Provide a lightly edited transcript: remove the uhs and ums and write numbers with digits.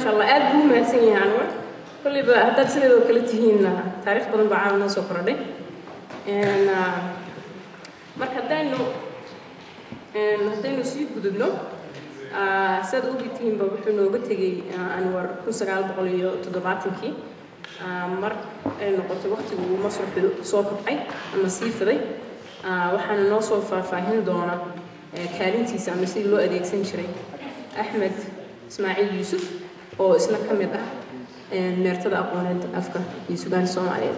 Maasha Allah, aad buu u mahadsan yahay Anwar. Kolleyba haddaad sideedoo kale tihiinna, taariikh badan baa caawa noo soo kordhay. Marka haddaynu sii gudubno, sidaad ogtihiinba, wuxuu nooga tegey Anwar 1970-kii, mar ay noqotay waqtigu uu masraxu soo kobcay ama sii fiday. Waxaana noo soo faahfaahin doona kaalintiisa ama sidii loo adeegsan jiray Axmed Ismaaciil Yuusuf, oo isna ka mid ah meertada aqooneed afka iyo sugaanta Soomaaliyeed.